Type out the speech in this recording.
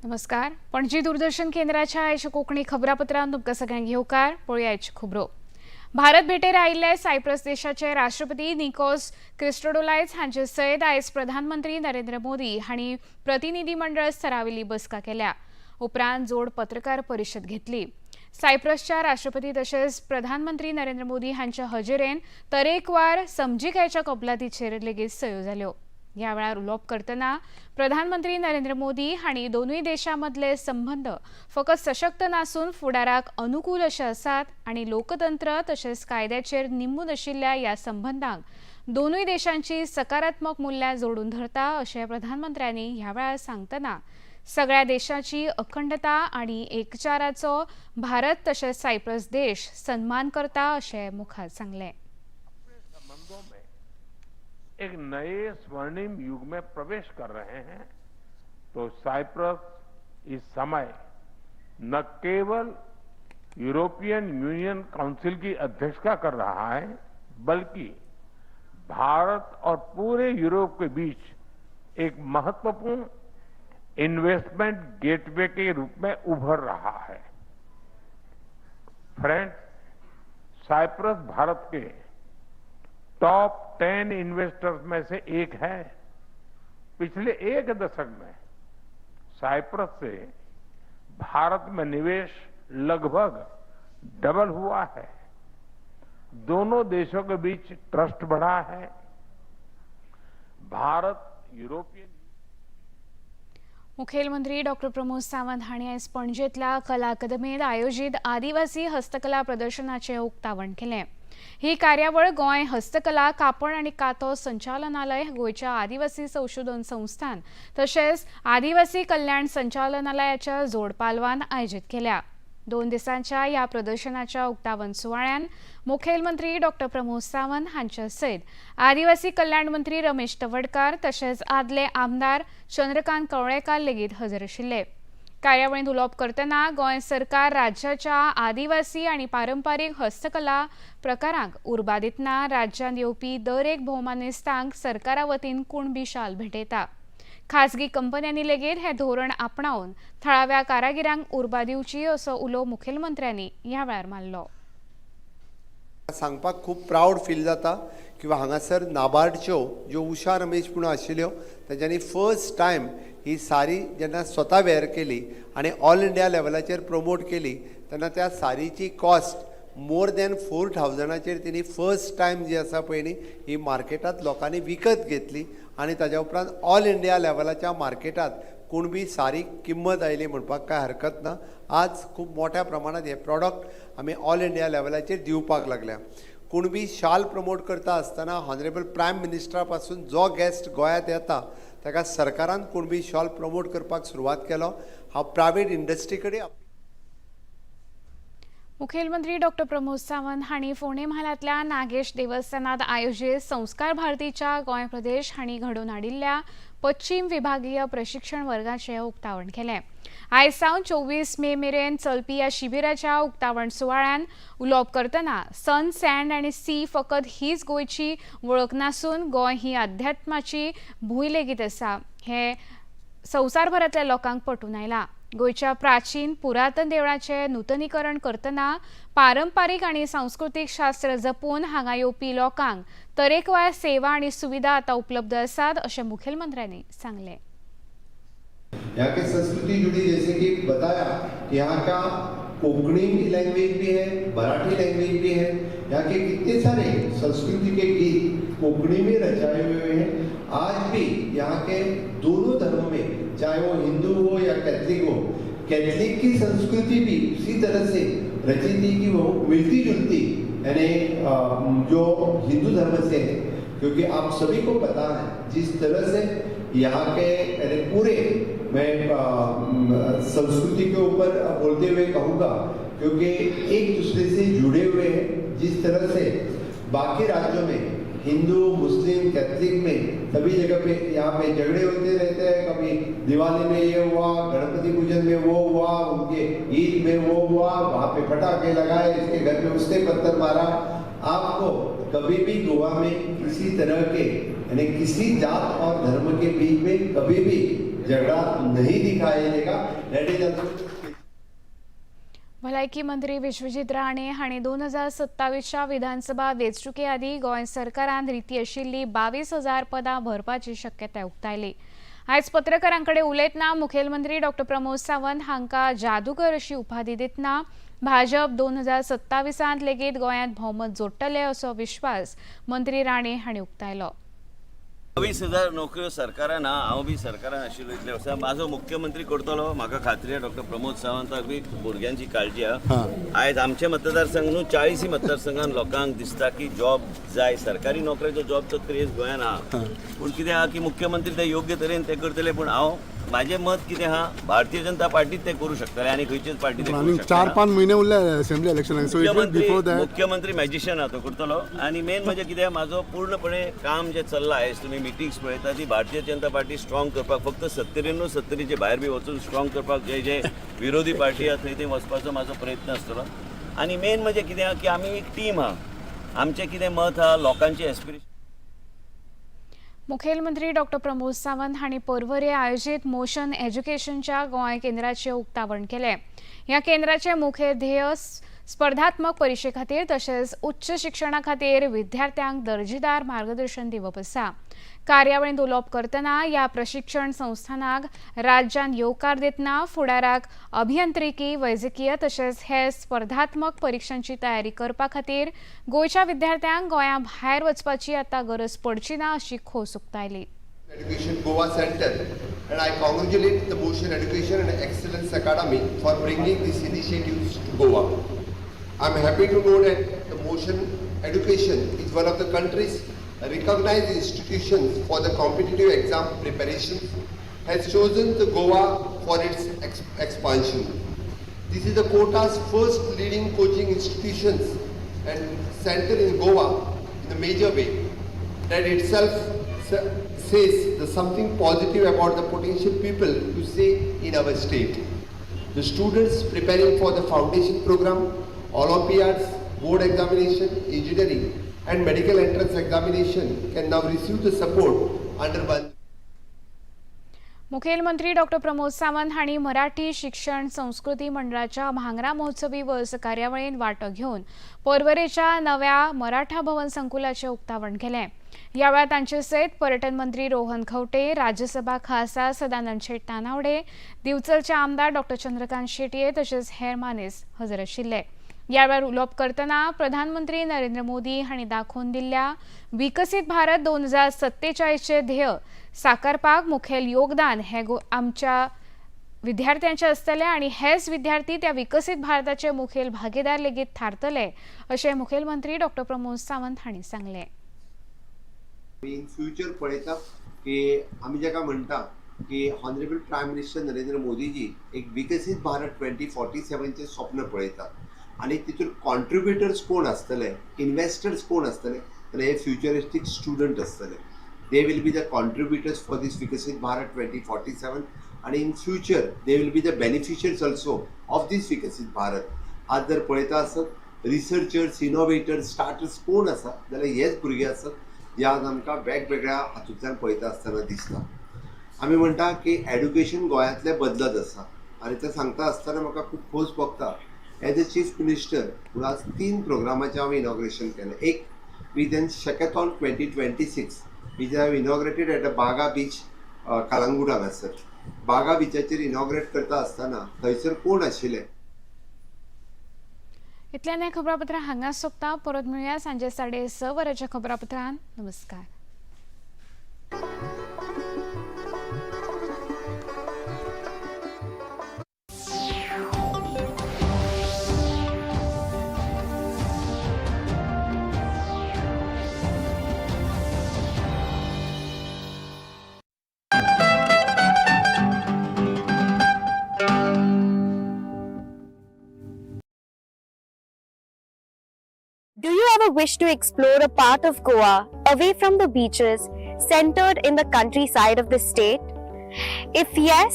नमस्कार, पणजी दूरदर्शन केंद्राच्या आयच्या कोंकणी खबरापत्रांत तुमकां सगळ्यांक येवकार. पळोवया आयच्यो खबरो. भारत भेटेर आयिल्ले सायप्रस देशाचे राष्ट्रपती निकोस क्रिस्टोडोलायज हांचे सयत आयज प्रधानमंत्री नरेंद्र मोदी हांणी प्रतिनिधी मंडळ स्तरावेली बसका केल्या. उपरांत जोड पत्रकार परिशद घेतली. सायप्रसच्या राष्ट्रपती तशेंच प्रधानमंत्री नरेंद्र मोदी हांच्या हजेरेन तरेकवार समजिकायच्या कबलातीचेर लेगीत सयो जाल्यो. ह्या वेळार उलोवप करतना प्रधानमंत्री नरेंद्र मोदी हांणी दोनूय देशां मदले संबंद फकत सशक्त नासून फुडाराक अनुकूल अशे आसात आनी लोकतंत्र तशेंच कायद्याचेर निंबून आशिल्ल्या ह्या संबंदांक दोनूय देशांची सकारात्मक मुल्यां जोडून धरता अशें प्रधानमंत्र्यांनी ह्या वेळार सांगतना सगळ्या देशाची अखंडता आनी एकचाराचो भारत तशेंच सायप्रस देश सन्मान करता अशें मुखार सांगलें. संबंधों में एक नए स्वर्णिम युग में प्रवेश कर रहे हैं, तो साइप्रस इस समय न केवल यूरोपियन यूनियन काउंसिल की अध्यक्षता कर रहा है, बल्कि भारत और पूरे यूरोप के बीच एक महत्वपूर्ण इन्वेस्टमेंट गेटवे के रूप में उभर रहा है. फ्रेंड्स, साइप्रस भारत के टॉप 10 इन्वेस्टर्स में से एक है. पिछले एक दशक में साइप्रस से भारत में निवेश लगभग डबल हुआ है. दोनों देशों के बीच ट्रस्ट बढ़ा है. भारत यूरोपियन मुखेलमंत्री डॉक्टर प्रमोद सावंत हांणी आयज पणजेंतल्या कला अकादमीत आयोजीत आदिवासी हस्तकला प्रदर्शनाचें उक्तावण केलें. ही कार्यावळ गोंय हस्तकला, कापड आनी कातो संचालनालय, गोंयच्या आदिवासी संशोधन संस्थान तशेंच आदिवासी कल्याण संचालनालयाच्या जोडपालवान आयोजीत केल्या. 2 दिसांच्या ह्या प्रदर्शनाच्या उक्तावण सुवाळ्यान मुखेलमंत्री डॉक्टर प्रमोद सावंत हांच्या सयत आदिवासी कल्याण मंत्री रमेश तवडकार तशेंच आदले आमदार चंद्रकांत कवळेकार लेगीत हजर आशिल्ले. कार्यावळींत उलोवप करतना गोंय सरकार राज्याच्या आदिवासी आनी पारंपारीक हस्तकला प्रकारांक उर्बा दितना राज्यांत येवपी दर एक भोवमानेस्तांक सरकारा वतीन कुणबी शाल भेटयता. खासगी कंपन्यांनी लेगीत हें धोरण आपणावन थळाव्या कारागिरांक उर्बा दिवची असो उलो मुखेलमंत्र्यांनी ह्या वेळार मारलो. सांगपाक खूब प्रावड फील जाता किंवा हांगासर नाबार्डच्यो ज्यो उषा रमेश म्हणून आशिल्ल्यो, तेंच्यांनी फर्स्ट टायम ही सारी जेन्ना स्वता वेअर केली आनी ऑल इंडिया लेवलाचेर प्रमोट केली, तेन्ना त्या सारीची कॉस्ट मोर दॅन 4,000चेर तेणी फर्स्ट टायम जी आसा पळय न्ही, ही मार्केटांत लोकांनी विकत घेतली आनी ताज्या उपरांत ऑल इंडिया लेवलाच्या मार्केटांत कुणबी सारी किंमत आयली म्हणपाक कांय हरकत ना. आज खूब मोठ्या प्रमाणात हे प्रॉडक्ट आमी ऑल इंडिया लेवलाचेर दिवपाक लागल्या. कुणबी शाल प्रमोट करता आसतना हॉनरेबल प्रायम मिनिस्टरा पासून जो गेस्ट गोंयांत येता ताका सरकारान कुणबी शॉल प्रमोट करपाक सुरवात केलो. हांव प्रायवेट इंडस्ट्री कडेन मुखेलमंत्री डॉक्टर प्रमोद सावंत हांणी फोंडें म्हालांतल्या नागेश देवस्थानात आयोजीत संस्कार भारतीच्या गोंय प्रदेश हांणी घडोवन हाडिल्ल्या पश्चीम विभागीय प्रशिक्षण वर्गाचें उक्तावण केलें. आयज सावन 24 मे मेरेन चलपी ह्या शिबिराच्या उक्तावण सुवाळ्यान उलोवप करतना सन, सँड आनी सी फकत हीच गोंयची वळख नासून गोंय ही अध्यात्माची भूंय लेगीत आसा हें संवसारभरांतल्या लोकांक पटून आयलां. गोंयच्या प्राचीन पुरातन देवळाचें नुतनीकरण करतना पारंपारीक आनी सांस्कृतीक शास्त्र जपून हांगा येवपी लोकांक तरेकवार सेवा आनी सुविधा आतां उपलब्ध आसात अशें मुखेलमंत्र्यांनी सांगलें. यहाँ की संस्कृति जुड़ी, जैसे कि बताया कि यहाँ का कोंकणी लैंग्वेज भी है, मराठी लैंग्वेज भी है. यहाँ के कितने सारे संस्कृति के गीत कोंकणी में रचाए हुए हैं. आज भी यहाँ के दोनों धर्म में, चाहे वो हिंदू हो या कैथलिक हो, कैथलिक की संस्कृति भी उसी तरह से रची थी कि वो मिलती जुलती, यानी जो हिंदू धर्म से है, क्योंकि आप सभी को पता है जिस तरह से यहाँ के, यानी पूरे मैं संस्कृति के ऊपर बोलते हुए कहूँगा, क्योंकि एक दूसरे से जुड़े हुए हैं. जिस तरह से बाकी राज्यों में हिंदू, मुस्लिम, कैथलिक में सभी जगह पे यहाँ पे झगड़े होते रहते हैं, कभी दिवाली में ये हुआ, गणपति पूजन में वो हुआ, उनके ईद में वो हुआ, वहाँ पे पटाखे लगाए, इसके घर पे उसने पत्थर मारा. आपको कभी भी गोवा में किसी तरह के, यानी किसी जात और धर्म के बीच में कभी भी झगड़ा नहीं दिखाई देगा। That is also भलायकी मंत्री विश्वजीत राणे हांणी 2027च्या विधानसभा वेंचणुके आदीं गोंय सरकारान रिती आशिल्ली 22,000 पदां भरपाची शक्यताय उक्तायली। आयज पत्रकारां कडेन उलयतना मुखेलमंत्री डॉ प्रमोद सावंत हांकां जादूगर अशी उपाधी दितना भाजप 2027 लेगीत गोंयांत भोवमत जोडटले असो विश्वास मंत्री राणे हांणी उक्तायलो। 22,000 नोकऱ्यो सरकारान हा, हांव बी सरकारान आशिल्लो इतले वर्सां म्हाजो मुख्यमंत्री करतलो, म्हाका खात्री आहा। डॉक्टर प्रमोद सावंताक बी भुरग्यांची काळजी आहा। आयज आमचे मतदारसंघ न्हू, 40 मतदारसंघान लोकांक दिसता की जॉब जाय, सरकारी नोकरेचो जॉबचो क्रेज गोंयान आहा। पूण कितें आहा की मुख्यमंत्री ते योग्य तरेन ते करतले, पूण हांव म्हाजें मत कितें आहा, भारतीय जनता पार्टीत ते करूं शकतले आनी खंयचीच पार्टी ते करूं आनी शकना। 4-5 म्हयने उरले असेंब्ली इलेक्शनाक, so it will before that. मुख्यमंत्री मॅजिशियन आहा, तो करतलो। आनी मेन म्हणजे कितें, म्हाजो पूर्णपणे काम जें चल्लां आयज तुमी मिटिंग्स पळयता ती भारतीय जनता पार्टी स्ट्रॉंग करपाक, फक्त सत्तरी न्हू, सत्तरीचे भायर बी वचून स्ट्रॉंग करपाक जे जे विरोधी पार्टी आहा थंय थंय वचपाचो म्हाजो प्रयत्न आसतलो। आनी मेन म्हणजे कितें आहा की आमी एक टीम आहा, आमचें कितें मत आहा, लोकांचें एस्पिरेशन। मुखेलमंत्री डॉ प्रमोद सावंत हांणी पर्वरे आयोजीत मोशन एज्युकेशनच्या गोंय केंद्राचें उक्तावण केलें। ह्या केंद्राचें मुखेल ध्येय स्पर्धात्मक परिक्षे खातीर तशेंच उच्च शिक्षणा खातीर विद्यार्थ्यांक दर्जेदार मार्गदर्शन दिवप आसा। कार्यावळींत उलोवप करतना ह्या प्रशिक्षण संस्थानाक राज्यान येवकार दितना फुडाराक अभियांत्रिकी, वैजकीय तशेंच हेर स्पर्धात्मक परिक्षांची तयारी करपा खातीर गोंयच्या विद्यार्थ्यांक गोंया भायर वचपाची आतां गरज पडची ना अशी खोस उक्तायली। Education Goa Center, and I congratulate the Motion Education and Excellence Academy for bringing these initiatives to Goa. I am happy to know that the Motion Education is one of the country's recognized institutions for the competitive exam preparation, has chosen the Goa for its expansion. This is the Kota's first leading coaching institutions and center in Goa in a major way. That itself says the something positive about the potential people to say in our state. The students preparing for the foundation program, Olympiads, board examination, engineering and medical entrance examination can now receive the support under one. मुखेलमंत्री डॉ प्रमोद सावंत हांणी मराठी शिक्षण संस्कृती मंडळाच्या भांगरा महोत्सवी वर्स कार्यावळींत वांटो घेवन पर्वरेच्या नव्या मराठा भवन संकुलाचें उक्तावण केलें। ह्या वेळार तांचे सयत पर्यटन मंत्री रोहन खंवटे, राज्यसभा खासदार सदानंद शेट तानावडे, दिवचलचे आमदार डॉ चंद्रकांत शेटये तशेंच हेर मानेस हजर आशिल्ले। ह्या वेळार उलोवप करतना प्रधानमंत्री नरेंद्र मोदी हांणी दाखोवन दिल्ल्या विकसीत भारत 2047 ध्येय साकारपाक मुखेल योगदान हे आमच्या विद्यार्थ्यांचे आसतले आनी हेच विद्यार्थी त्या विकसीत भारताचे मुखेल भागीदार लेगीत थारतले अशें मुखेलमंत्री डॉ प्रमोद सावंत हांणी सांगलें। इन फ्युचर पळयता की आमी जेका म्हणटा की honourable prime minister Narendra Modiji एक विकसीत भारत 2047चें स्वप्न पळयतात आनी तितून कॉन्ट्रिब्युटर्स कोण आसतले, इन्वेस्टर्स कोण आसतले, जाल्यार हे फ्युचरिस्टीक स्टुडंट आसतले। They will be the contributors for this Viksit Bharat 2047 आनी in future they will be the beneficiaries also of this Viksit Bharat. आज जर पळयता आसत रिसर्चर्स, इनोवेटर्स, स्टार्टर्स कोण आसा जाल्यार हेच भुरगे आसत जे आज आमकां वेगवेगळ्या हातूंतल्यान पळयता आसतना दिसता। आमी म्हणटा की एड्युकेशन गोंयांतलें बदलत आसा आनी तें सांगता आसतना म्हाका खूब खोस भोगता। एज अ चीफ मिनिस्टर म्हणून आज 3 प्रोग्रामाचें हांवें इनॉग्रेशन केलें। एक with शॅकेथॉन 2026 which I have inaugurated at a Baga beach Calangute हांगासर। बागा बिचाचेर इनॉग्रेट करता आसतना थंयसर कोण आशिल्ले। इतल्यान हें खबरापत्र हांगा सोंपता। परत मेळुया सांजे 6:30 वरांच्या खबरापत्रान। नमस्कार। Do you ever wish to explore a part of Goa away from the beaches, centered in the countryside of the state? If yes,